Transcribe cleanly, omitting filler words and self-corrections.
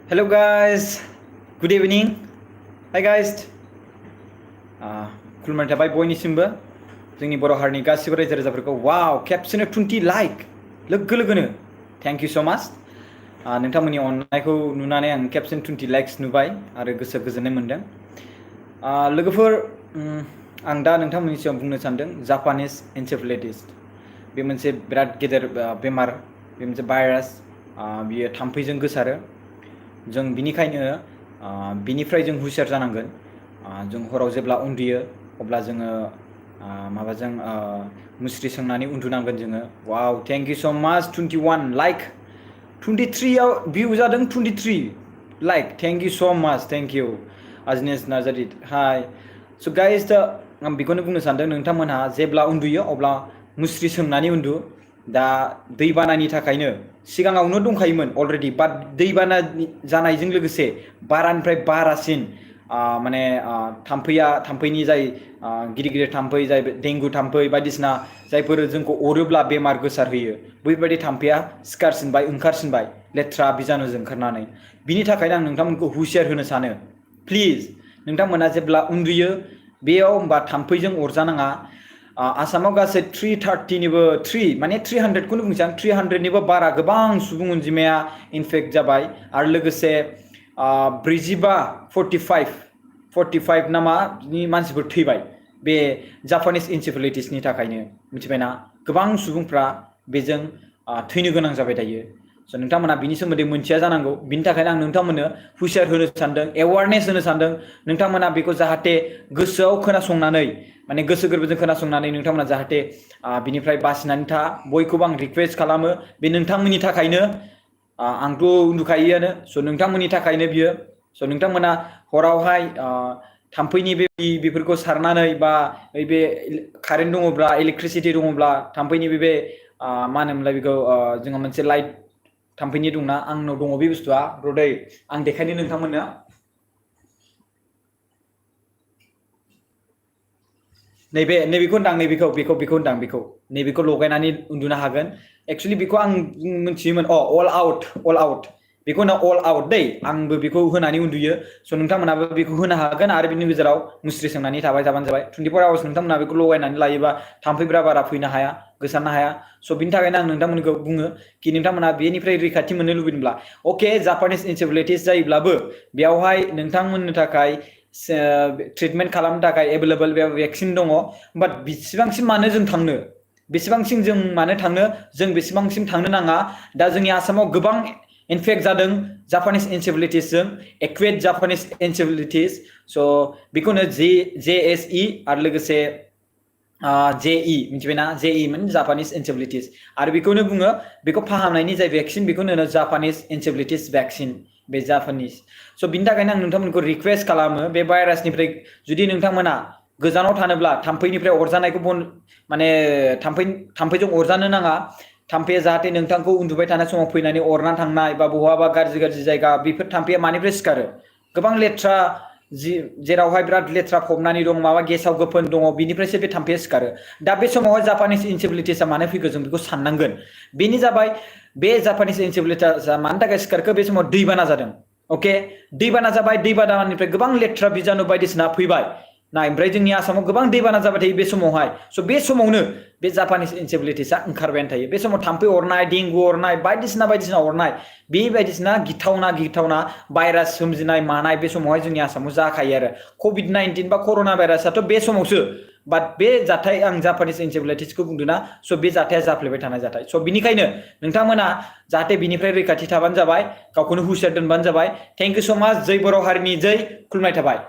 Hello guys, good evening. Hi guys. खुलुमनाय थाबाय बयनिसिमबो जोंनि बर' हारिनि गासिबो रायजो राजाफोरखौ वाव खेबसेनो 20 लाइक लोगो लोगोनो थैंक यू सो मच नोंथांमोननि अननायखौ नुनानै आं खेबसेनो 20 लाइक्स नुबाय आरो गोसो गोजोननाय मोनदों लोगोफोर आं दा नोंथांमोननि सिगाङाव बुंनो सानदों जापानिस एन्सेफेलाइटिस बे मोनसे बिराद गेदेर बेमार बे मोनसे भाइरास बियो थाम्फैजों गोसारो जों बिनिखायनो बिनिफ्राय जों हुसियार जानांगोन जों हराव जेब्ला उन्दुयो अब्ला जोङो माबाजों मुस्रि सोंनानै उन्दुनांगोन जोङो wow thank you so much 21 like 23 आव भिउ जादों 23 like thank you so much thank you Agnes Narzary hi so guys दा आं बेखौनो बुंनो सानदों नोंथांमोनहा जेब्ला उन्दुयो अब्ला मुस्रि सोंनानै उन्दु दा दैबानानि थाखायनो सिगाङावनो दंखायोमोन अलरेडि बाट दैबाना जानायजों लोगोसे बारानिफ्राय बारासिन माने थाम्फैनि जाय गिदिर गिदिर थाम्फै जाय डेंगु थाम्फै बायदिसिना जायफोर जोंखौ अरोब्ला बेमार गोसारहोयो बैबायदि थाम्फैया सिखारसिनबाय ओंखारसिनबाय लेथ्रा बिजानुजों ओंखारनानै बिनि थाखायनो आं नोंथांमोनखौ हुसियार होनो सानो प्लिज नोंथांमोना जेब्ला उन्दुयो बेयाव होमबा थाम्फैजों अरजानाङा आसामाव गासै 330 माने 300खौनो बुंसै आं 300निबो बारा गोबां सुबुं अनजिमाया इनफेक्ट जाबाय आरो लोगोसे 45 नामानि मानसिफोर थैबाय बे जापानिस एन्सेफेलाइटिसनि थाखायनो मिथिबायना गोबां सुबुंफ्रा बेजों थैनो गोनां जाबाय दायो स' नोंथांमोना बिनि सोमोन्दै मोनथिया जानांगौ बिनि थाखायनो आं नोंथांमोननो हुसियार होनो सानदों एवारनेस होनो सानदों नोंथांमोना बेखौ जाहाथे गोसोआव खोनासंनानै माने गोसो गोरबोजों खोनासंनानै नोंथांमोना जाहाथे बिनिफ्राय बासिनानै था बयखौबो आं रिक्वेस्ट खालामो बे नोंथांमोननि थाखायनो आंथ' उन्दुखायोआनो स' नोंथांमोननि थाखायनो बियो स' नोंथांमोना हरावहाय थाम्फैनि बेफोरखौ सारनानै बा बे कारेन्ट दङब्ला इलेक्ट्रिसिटि दङब्ला थाम्फैनि बे मा होनोमोनलाय बेखौ जोङो मोनसे लाइट थाम्फैनि दंना आंनाव दङ बे बुस्थुआ रदै आं देखायनो नोंथांमोननो नैबेखौ होनदां नैबेखौ लगायनानै उन्दुनो हागोन एक्चुअली बेखौ आं मिथियोमोन अल आउट बेखौ होनो अल आउट दै आंबो बेखौ होनानै उन्दुयो स' नोंथांमोनाबो बेखौ होनो हागोन आरो बिनि गेजेराव मुस्रि सोंनानै थाबाय जाबानो जाबाय 24 आवार्स नोंथांमोना बेखौ लगायनानै लायोबा थाम्फैफ्रा बारा फैनो हाया गोसारनो हाया स' बिनि थाखायनो आं नोंथांमोनखौ बुङो कि नोंथांमोना बेनिफ्राय रैखाथि मोननो लुबैदोंब्ला अके जापानिस एन्सेफेलाइटिस जायोब्लाबो बेयावहाय नोंथांमोननो थाखाय ट्रिटमेन्ट खालामनो थाखाय एभेलेबल बे वैक्सीन दङ बाट बेसेबांसिम मानो जों थांनो बेसेबांसिम जों मानो थांनो जों बेसेबांसिम थांनो नाङा दा जोंनि आसामाव गोबां इनफेक्ट जादों जापानिस एन्सेफेलाइटिसजों एक्वेट जापानिस एन्सेफेलाइटिस स' बेखौनो JSE आरो लोगोसे JE मिथिबायना JE माने जापानिस एन्सेफेलाइटिस आरो बेखौनो बुङो बेखौ फाहामनायनि जाय वैक्सीन बेखौनो होनो जापानिस एन्सेफेलाइटिस वैक्सीन बे जापानिस स' बिनि थाखायनो आं नोंथांमोनखौ रिक्वेस्ट खालामो बे भाइरासनिफ्राय जुदि नोंथांमोना गोजानाव थानोब्ला थाम्फैनिफ्राय अरजानायखौ माने थाम्फैजों अरजानो नाङा थाम्फैया जाहाथे नोंथांखौ उन्दुबाय थानाय समाव फैनानै अरना थांनाय बा बहाबा गाज्रि जायगा बेफोर थाम्फैया मानिफ्राय सिखारो गोबां लेथ्रा जेरावहाय बिराद लेथ्रा फबनानै दं माबा गेसाव गोफोन दङ बिनिफ्रायसो बे थाम्फैया सिखारो दा बे समावहाय जापानिस एन्सेफेलाइटिसआ मानो फैखो जों बेखौ साननांगोन बेनि जाबाय बे जापानिस एन्सेफेलाइटिसआ मानि थाखाय सिखारखो बे समाव दैबाना जादों अके दैबाना जाबाय दैबानानिफ्राय गोबां लेथ्रा बिजानु बायदिसिना फैबाय ओमफ्राय जोंनि आसामाव गोबां दैबाना जाबाय थायो बे समावहाय स' बे समावनो बे जापानिस एन्सेफेलाइटिसआ ओंखारबायानो थायो बे समाव थाम्फै अरनाय डेंगु अरनाय बायदिसिना अरनाय बे बायदिसिना गिथावना भाइरास सोमजिनाय मानाय बे समावहाय जोंनि आसामाव जाखायो आरो COVID-19 बा कर'ना भाइरासआथ' बे समावसो बाट बे जाथाय आं जापानिस एन्सेफेलाइटिसखौ बुंदोंना स' बे जाथाया जाफ्लेबाय थानाय जाथाय स' बिनिखायनो नोंथांमोना जाहाथे बिनिफ्राय रैखाथि थाबानो जाबाय गावखौनो हुसियार दोनबानो जाबाय थेंक इउ सो माच जै बर' हारिनि जै खुलुमनाय थाबाय